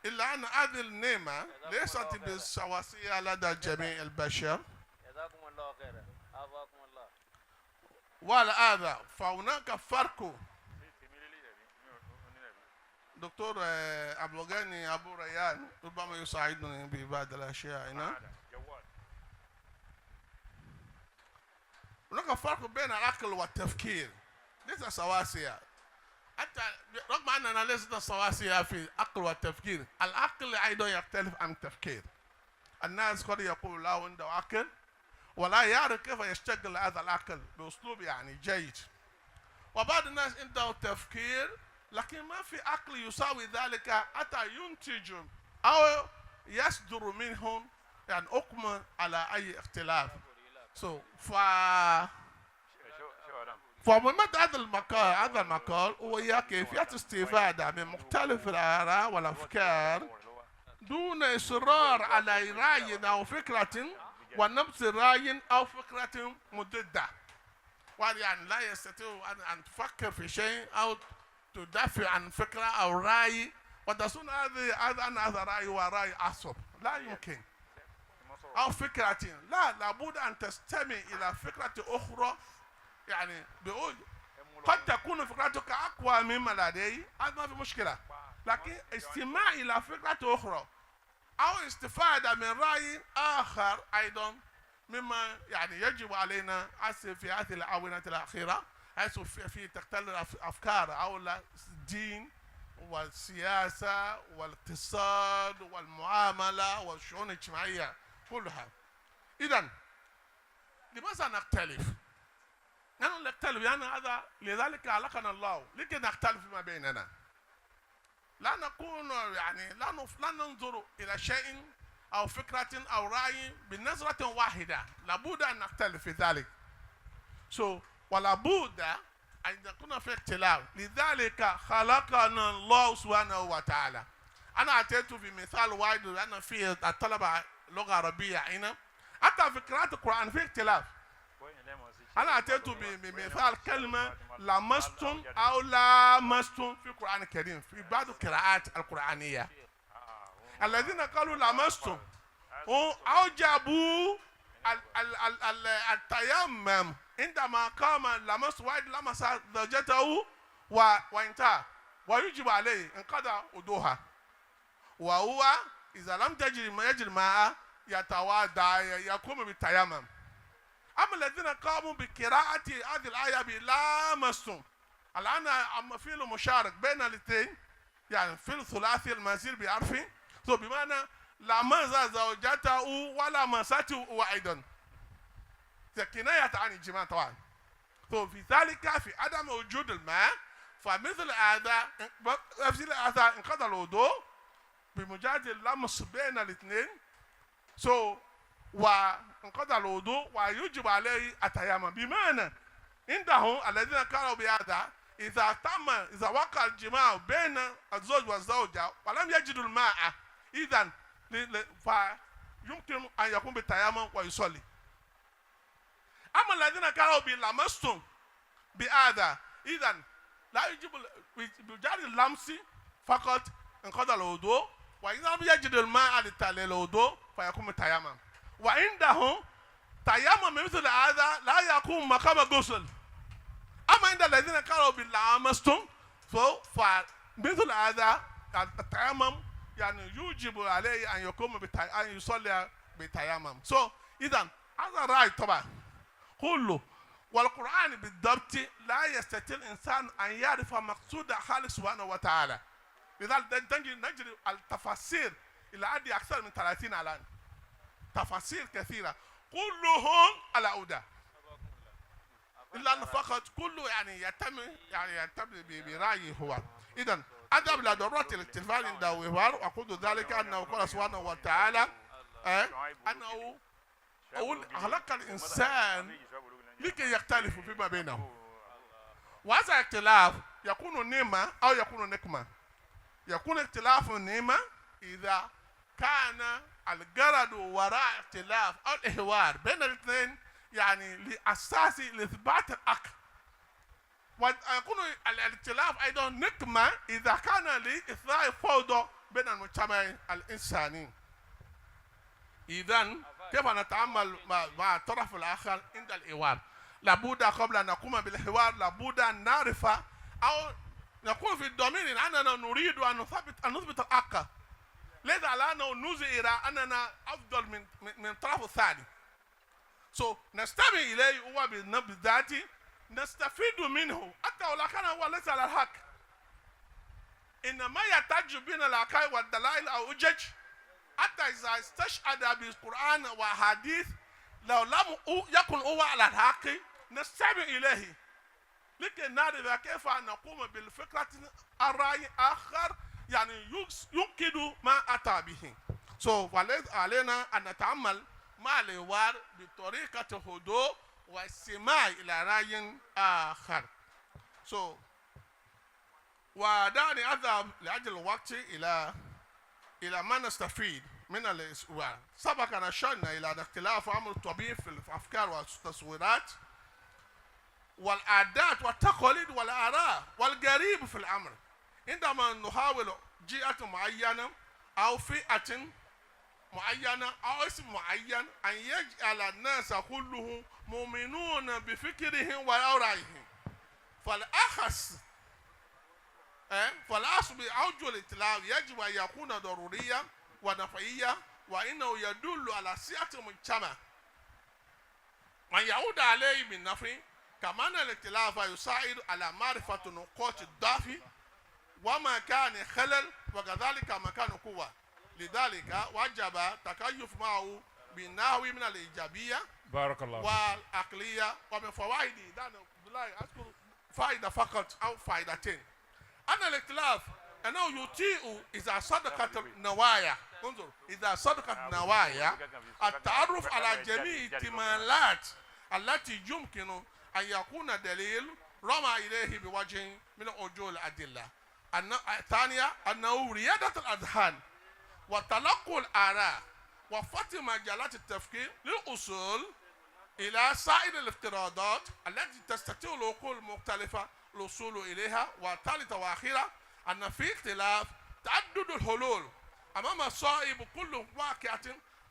إلا أن هذه النعمة ليست بالسواسية لدى جميع البشر. جزاكم الله خيرا، عافاكم الله. ولهذا فهناك فرق. دكتور عبد الغني أبو ريان ربما يساعدني ببعض الأشياء هنا. هناك فرق بين العقل والتفكير، ليس سواسية، حتى رغم أننا ليست سواسية في العقل والتفكير. العقل أيضا يختلف عن التفكير. الناس قد يقول له عنده عقل ولا يعرف كيف يشتغل هذا العقل بأسلوب يعني جيد، وبعض الناس عنده تفكير لكن ما في عقل يساوي ذلك حتى ينتج أو يصدر منهم يعني حكم على أي اختلاف. So فمهمة هذا المقال هو كيفية استفادة من مختلف الآراء والأفكار دون إصرار على رأي أو فكرة ونبذ رأي أو فكرة مضادة. يعني لا يستطيع أن تفكر في شيء أو تدافع عن فكرة أو رأي وتصن هذا أن هذا رأي ورأي أصب، لا يمكن. أو فكرة، لا، لابد أن تستمع إلى فكرة أخرى. يعني بيقول قد تكون فكرتك أقوى مما لدي، هذا ما في مشكلة، لكن استماع إلى فكرة أخرى أو استفادة من رأي آخر أيضا مما يعني يجب علينا في هذه الآونة الأخيرة، حيث في تختلف أفكار حول الدين والسياسة والاقتصاد والمعاملة والشؤون الاجتماعية كلها. إذا لماذا نختلف؟ نحن نختلف يعني هذا لذلك خلقنا الله لكي نختلف ما بيننا. لا نكون يعني لا ننظر إلى شيء أو فكرة أو رأي بنظرة واحدة، لابد أن نختلف في ذلك. So ولابد أن نكون في اختلاف، لذلك خلقنا الله سبحانه وتعالى. أنا أتيت بمثال واحد لأن في الطلبة لغة عربية هنا، حتى في قراءة القرآن في اختلاف. أنا أتيت بمثال كلمة لمستم أو لامستم في القرآن الكريم في بعض القراءات القرآنية. الذين قالوا لمستم أوجبوا التيمم عندما قام لمس واحد لمس زوجته وانتهى ويجب عليه انقضى وضوءها، وهو إذا لم تجد ما يجري ماء يتوضأ يقوم بالتيمم. أما الذين قاموا بقراءة هذه الآية بلامستم، الآن أما فعل مشارك بين الاثنين يعني فعل ثلاثي المزيد بحرف، بمعنى لمس زوجته ولمسته أيضا، كناية عن الجماع طبعا. في ذلك في عدم وجود الماء فمثل هذا مثل هذا انقضى الوضوء بمجرد اللمس بين الاثنين. وانقضى الوضوء ويجب عليه التيمم. بمعنى عندهم الذين قالوا بهذا إذا وقع الجماع بين الزوج والزوجة ولم يجدوا الماء، إذا فيمكن أن يقوم بالتيمم ويصلي. أما الذين قالوا بلمستم بهذا، إذا لا يجب بمجرد اللمس فقط انقضى الوضوء، وإذا لم يجد الماء للوضوء فيقوم بالتيمم. وعندهم تيمم مثل هذا لا يقوم مقام غسل. أما عند الذين قالوا بلامستم فمثل هذا التيمم يعني يوجب عليه أن يقوم أن يصلي بالتيمم. إذا هذا رأي طبعا كله، والقرآن بالضبط لا يستطيع الإنسان أن يعرف مقصود خالق سبحانه وتعالى. لذلك نجري التفاسير إلى عدد أكثر من 30 الآن، تفاسير كثيرة كلهم على هدى، إلا أن فقط كله يعني يتم برأيه هو. إذا أدب لا ضرورة الاختلاف عند وفار. وأقول ذلك أنه قال سبحانه وتعالى أنه خلق الإنسان لكي يختلفوا فيما بينهم، وهذا الاختلاف يكون نعمة أو يكون نقمة. يكون اختلاف النعمة إذا كان الغرض وراء اختلاف أو الحوار بين الاثنين يعني لأساس لإثبات الحق، ويكون الاختلاف أيضا نقمة إذا كان لإثراء فوضى بين بين المجتمع الإنساني. إذن كيف نتعامل مع الطرف الآخر عند الحوار؟ لابد قبل أن نقوم بالحوار لابد أن نعرف أو نكون في الضمير أننا نريد أن نثبت الحق، ليس على أنه نظهر أننا أفضل من الطرف الثاني. So نستمع إليه هو بالذات، نستفيد منه حتى ولو كان هو ليس على الحق. إنما يحتج بنا الحقائق والدلائل أو حجج، حتى إذا استشهد بالقرآن وحديث، لو لم يكن هو على الحق نستمع إليه لكي نعرف كيف نقوم بالفكرة الرأي آخر، يعني ينقد ما أتى به. So علينا أن نتعامل مع الحوار بطريقة هدوء واستماع إلى رأي آخر. So ودعني أذهب لأجل الوقت إلى ما نستفيد من الحوار. سبق أن أشرنا إلى أن اختلاف أمر طبيعي في الأفكار والتصورات والعادات والتقاليد والآراء، والغريب في الأمر عندما نحاول جهة معينة أو فئة معينة أو اسم معين أن يجعل الناس كلهم مؤمنون بفكرهم ورأيهم. فالأخذ بأوجه الاختلاف يجب أن يكون ضروريا ونفعيا، وإنه يدل على صحة المجتمع من يعود عليه بالنفع، كما أن الاختلاف يساعد على معرفة نقاط الضعف ومكان خلل وكذلك مكان قوة، لذلك وجب تكيف معه بنحو من الإيجابية بارك الله فيك. والعقلية. ومن فوائد، دعني أذكر فائدة فقط أو فائدتين، أن الاختلاف أنه يتيح إذا صدقت النوايا، انظر، إذا صدقت النوايا التعرف على جميع احتمالات التي يمكن أن يكون دليل رمى إليه بوجه من وجوه الأدلة. الثانية أنه رياضة الأذهان وتلقي الآراء وفتح مجالات التفكير للوصول إلى سائر الافتراضات التي تستطيع العقول المختلفة الوصول إليها. وثالثة وأخيرة أن في اختلاف تعدد الحلول أمام صاحب كل واقعة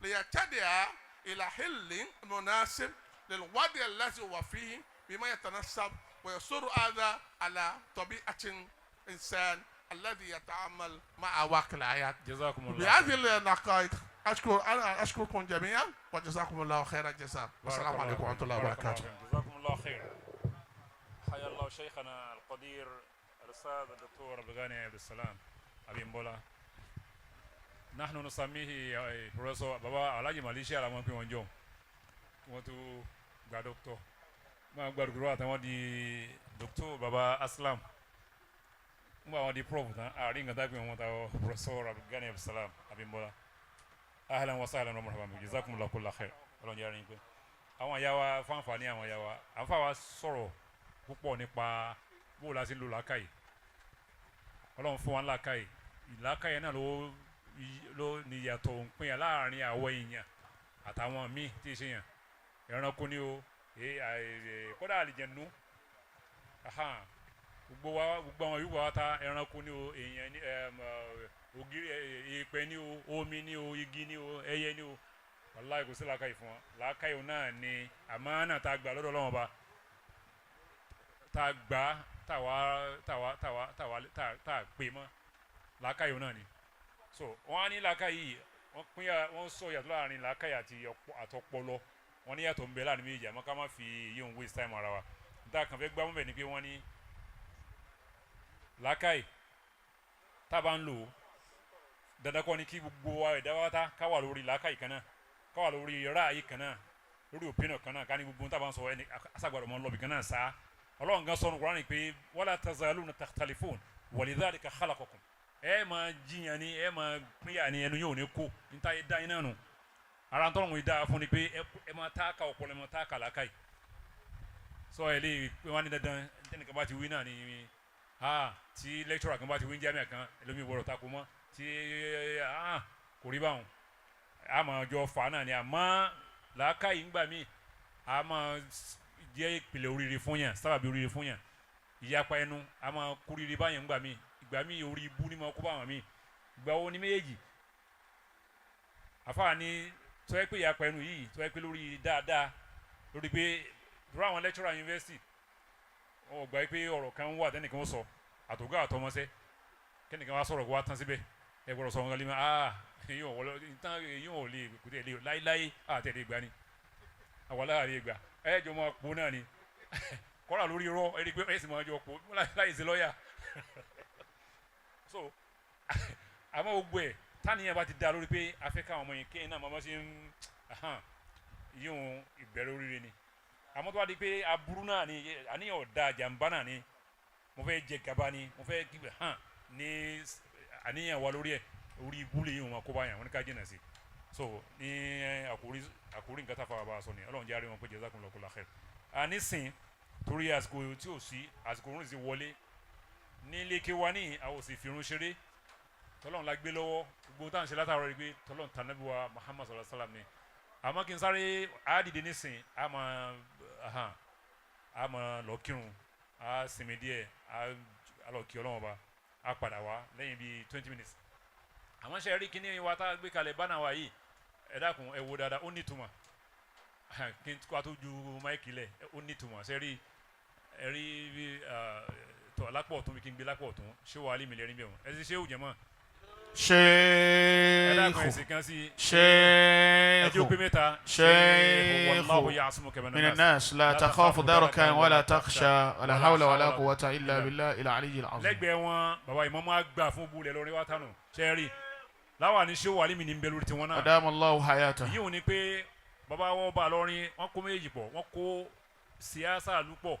ليتجه إلى حل مناسب للوضع الذي هو فيه بما يتناسب ويسر هذا على طبيعة الإنسان الذي يتعامل مع واقع الحياة. جزاكم الله. بهذه الدقائق أشكر، أنا أشكركم جميعا وجزاكم الله خير الجزاء. بارك والسلام الله عليكم ورحمة الله بارك الله وبركاته. فيك. جزاكم الله خير. حيا الله شيخنا القدير الأستاذ الدكتور عبد الغني عبد السلام أبيمبولا، نحن نسميه بروفيسور. Baba Alhaji Malaysia làwọn pè wọ́n jọ, wọ́n tó gba dókítọ̀, máa gba dókítọ̀ àtàwọn di dókítọ̀. Baba Aslam ń bá wọn di prof tán, àárín nǹkan tá a pè wọ́n ta Professor Abdulgani Abdulsalam Abimbola. Ahlan wa sahlan wa marhaban bikum, jazakumullahu kulla khair. Ọlọ́run yára yín pé àwọn ìyá wa fáǹfààní, àwọn ìyá wa àǹfà wa sọ̀rọ̀ púpọ̀ nípa bó la ṣe ń lo làákàyè. Ọlọ́run fún wa ní làákàyè. Làákàyè náà ló ní ìyàtọ̀ òǹpinya láàrin àwọn èèyàn àtàwọn míì tí ì ṣe yàn, ẹranko ni o, kódà àlìjẹ̀nu. Gbogbo wa, gbogbo àwọn yòówù wa ta, ẹranko ni o, èèyàn ni, ògiri, èèpẹ̀ ni o, omi ni o, igi ni o, ẹyẹ ni o, wàláhì kò sí làákàyè fún wa. Làákàyè náà ni àmánà tá a gbà lọ́dọ̀ Ọlọ́run Ọba, tá a gbà, táwa táwa táwa táwa tá a pè mọ́. Làákàyè náà ni. So wọ́n á ní làákàyè yìí, wọ́n pín wọ́n sọ ìyàtọ̀ láàrin làákàyè àti àtọpọlọ. Wọ́n ní yàtọ̀ ń bẹ láàrin méjì, àmọ́ ká má fi yíò ń waste time ara wa. Níta kàn fẹ́ gbámú bẹ̀ ni pé wọ́n ní làákàyè tá a bá ń lò ó, dandan kọ́ ni kí gbogbo wa ẹ̀dá wa ta ká wà lórí làákàyè kan náà, ká wà lórí ráàyè kan náà, lórí opinion kan náà, ká ní gbogbo tá a bá ń sọ ẹni aṣàgbàdo mọ́ lọ́bì kan náà sá. Ọlọ́run gan sọnù Kúránì pé wala tazaluna takhtalifun walidhalika khalaqakum. Ẹ máa jiyàn ni, ẹ máa pínyà ni, ẹnu yóò ní kó níta yẹ dá iná nù. Ara tọ́lọ̀ ń dáa fún ni pé ẹ máa tá ka ọpọlọ, ẹ máa tá ka làákàyè sọ. Ẹ lè pé wọn ní dandan tẹnìkan bá ti wí náà ni ha, tí lecturer kan bá ti wí ní jamia kan, ẹlòmíì gbọ́dọ̀ takò mọ́ tí kò rí báwọn. A máa jọ fà náà ni, àmọ́ làákàyè ńgbà míì a máa jẹ́ ìpìlẹ̀ oríire fún yàn, sábàbí oríire fún yàn. Ìyapa ẹnu a máa kórìíre báyàn ńgbà míì. Ìgbà míì orí ibú ni máa kó báwọn míì. Ìgbà wo ni méjèèjì àfáà ní tó yẹ pé ìyapa ẹnu yìí tó yẹ pé lórí dáadáa, lórí pé dúró àwọn lecturer university, wọn ò gbà pé ọ̀rọ̀ kan wà tẹ́nìkan ó sọ àtògá àtọmọsẹ́ kẹ́nìkan wá sọ̀rọ̀ kó wá tán síbẹ̀, ẹ gbọ́dọ̀ sọ wọn kan lé mọ́. Aa, èyí ò wọlé tán, èyí ò lè kò tẹ̀ lè láéláé àtẹ̀lé gbà ni àwọn aláàlẹ́ gbà ẹ jọ máa pò náà ni kọ́ra lórí irọ́ ẹ rí i pé ẹ sì máa jọ pò láì sí lọ́ọ̀yà. So àmọ́ gbogbo ẹ̀ táníyàn bá ti dá lórí pé afẹ́ káwọn ọmọ yẹn kéèyàn náà máa ṣe ń yíyún ìbẹ̀rẹ̀ oríire ni. Àmọ́ tó bá di pé aburú náà ni, àníyàn ọ̀dà jàǹbá náà ni, mo fẹ́ jẹ gàba ni, mo fẹ́ kígbe hàn ní àníyàn wa lórí ẹ̀, orí ibú lè yín wọn kó báyà wọn ní ká jìnnà sí. So ní àkórí àkórí nǹkan tá a fa bàbá sọ ni Ọlọ́run jẹ́ àárín wọn pé jazakumullahu kulla khair. Ànísìn torí àsìkò tí ò sí, àsìkò òun sì wọlé nílé kí wa ní àwọn òsì fìrun ṣeré. Tọ́lọ́run la gbé lọ́wọ́ gbogbo táwọn ṣe látàrọ rí pé tọ́lọ́run tànàbí wa Muhammad sallallahu alaihi wasallam ni. Àmọ́ kí n sáré àádìdé nísìn, a máa a máa lọ kírun, a sinmi díẹ̀, a lọ kí Ọlọ́run ọba, a padà wá lẹ́yìn bíi 20 minutes. Àmọ́ ṣe rí kíní wa tá a gbé kalẹ̀ bánà wa yìí, ẹ dákun, ẹ wo dáadáa, ó nítumọ̀. Kí n tó ju mic lẹ̀, ó nítumọ̀. Ṣe rí ẹ rí bí tọ́ lápò ọ̀tún bí kí n gbé lápò ọ̀tún, ṣé wàá lè mi lẹ́rìí bẹ́ẹ̀ wọ́n ẹ ti ṣé òjẹ̀ mọ́ ẹ dákun. شيخ Ẹ̀sìn kan sí ẹ jẹ́ شيخ òpin mẹ́ta. شيخ والله يعصمك من من الناس الناس لا تخاف دركا ولا تخشى ولا حول ولا قوة إلا بالله العلي العظيم. Lẹ́gbẹ̀ẹ́ wọn, bàbá ìmọ̀mọ́ àgbà fún bulẹ̀ lórí wa tánu ṣe rí láwa ní ṣé wàá lè mi ní bẹ lórí tiwọn náà. أدام الله حياته. Èyí ò ní pé bàbá wọn bá lọrin, wọn kó méjì pọ̀, wọn kó síyáṣà lù pọ̀,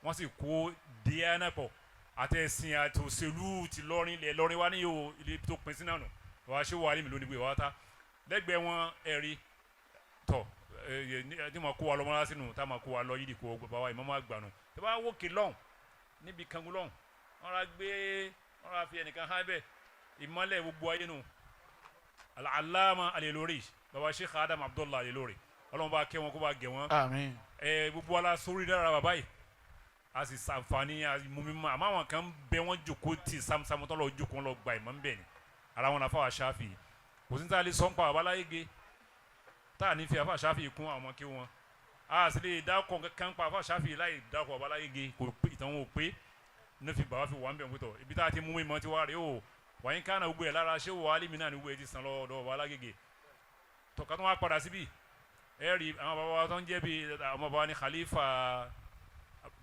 wọ́n sì kó díánà pọ̀ àtẹ̀sìn àtòṣèlú ti lọrin ilẹ̀ lọrin wá ní yóò ilé tó pin sí náà nù. Wàá ṣé wàá rí mi lónìí pé wàá ta lẹ́gbẹ̀ẹ́ wọn ẹ̀rí tọ̀ ẹ ní ma kó wa lọ mọ́lá sínú tá ma kó wa lọ yídì kó bàbá wa ìmọ̀mọ́ àgbà nù. Tẹ́ bá wókè lọ́hùn níbi kangun lọ́hùn, wọ́n ra gbé, wọ́n ra fi ẹnìkan hàn bẹ́ẹ̀, ìmọ̀lẹ̀ gbogbo ayé nù, Al-Allama Al-Ilori, baba Sheikh Adam Abdullah Al-Ilori, Ọlọ́run bá kẹ́ wọn, kó bá gẹ̀ wọ́n. آمين. Ẹ gbogbo ala sórí dára bàbá yìí, a sì sànfàní mumi àmọ́ àwọn kan bẹ wọ́n jòkó tí samusamu tọ́lọ̀ jòkó lọ gba ìmọ̀ nbẹ ni ara wọn nafa wa Ṣáfì. Kò sí ní tá a lè sọ ń pa bàbá láyé ge tá a ní fi àfa Ṣáfì kún àwọn ọmọ kí wọn a sì lè dákọ̀ kan pa àfa Ṣáfì láì dákọ̀ bàbá láyé ge. Kò pé, ìtàn wọn ò pé ní fi bàbá fi wà ń bẹ̀ ń pẹ̀tọ̀ ibi tá a ti mú ìmọ̀ tí wàá rè o wàyí kánà gbogbo ẹ̀ lára ṣé wàá lèmi náà ní gbogbo ẹ̀ ti sàn lọ́dọ̀ bàbá lágége tọ̀ka tó wá padà síbí. Ẹ rí àwọn bàbá wa tó ń jẹ́ bí àwọn bàbá wa ní Khalifa,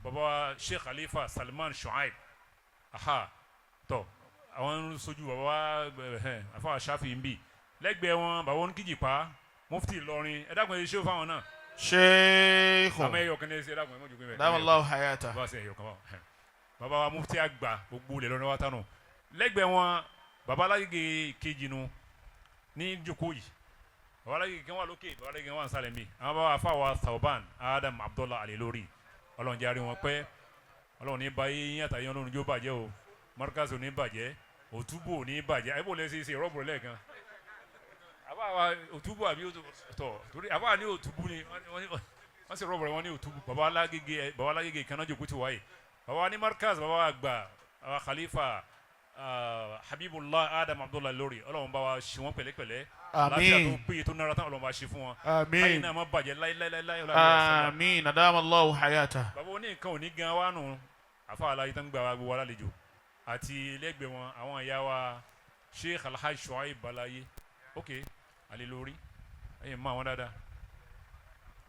bàbá wa Sheikh Khalifa Salman Shuaib, aha, tọ àwọn ń sojú bàbá wa ẹ afa Ṣáfì ń bì. Lẹ́gbẹ̀ẹ́ wọn, bàbá wọn kìjìpá, mufti Ìlọrin, ẹ dákun, ẹ ṣe fáwọn náà. شيخ Àmọ́ ẹyọ kan ní ẹ ṣe, ẹ dákun, ẹ mọ̀ jù pé bẹ́ẹ̀. أدام الله حياته. Bàbá ṣe ẹyọ kan báwọn, bàbá wa mufti àgbà gbogbo ilẹ̀ lọ́nà wa tánu. Lẹ́gbẹ̀ẹ́ wọn, bàbá alágége kejì nu ní jókòó yìí. Bàbá alágége kan wà lókè, bàbá alágége kan wà nísàlẹ̀ mi. Àwọn bàbá afa wa Thawban Adam Abdullah Al-Ilori, Ọlọ́run jẹ́ àárín wọn pẹ́. Ọlọ́run ní báyé yín àtàyè, Ọlọ́run jó bàjẹ́ o, Markaz ò ní bàjẹ́, òtúbò ò ní bàjẹ́. Àyẹ̀bò lè ṣe rọ́ọ̀bù lẹ́ẹ̀kan àbá wa òtúbò àbí tọ̀ torí àbá ní òtúbù ni wọ́n sì rọ́ọ̀bù rẹ̀, wọ́n ní òtúbù. Bàbá alágége kan náà jókòó ti wáyé. Bàbá wa ní Markaz, bàbá wa àgbà, bàbá Khalifa Habibullah Adam Abdullah Lórí, Ọlọ́run bá wa ṣe wọ́n pẹ̀lẹ́pẹ̀lẹ́, láfíà tó آمين. péye tó nára tán, Ọlọ́run bá ṣe fún wọn láyé آمين. náà má bàjẹ́ láíláíláí. آمين، أدام الله حياته. Bàbá oní nǹkan òní gan wa nù, àfa aláyé tó ń gbà wá gbogbo wa lálejò àti lẹ́gbẹ̀ẹ́ wọn, àwọn ìyá wa Sheikh Alhaji Shuaib Balaye, ok, Alilori, ẹ̀yin mọ àwọn dáadáa,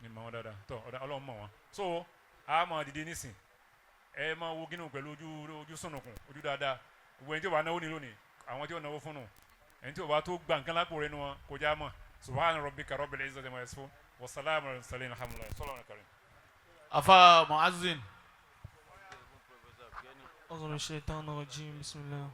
ẹ̀yin mọ àwọn dáadáa tọ́ ọ̀dà, Ọlọ́run mọ̀ wọn. So a máa dìde nísìn, ẹ máa wo gínú pẹ̀lú ojú ojú sùnùkùn ojú dáadáa. Gbogbo ẹni tí ó bá náwó ní lónìí, àwọn tí ó náwó fún nù, ẹni tí ó bá tó gba nǹkan lápò rẹ nu wọn kò já mọ̀. Subhana rabbika rabbil izzati amma yasifun wa salamun ala mursalin, alhamdulillahi sallallahu alaihi. أفا مؤذن. أعوذ من الشيطان الرجيم، بسم الله.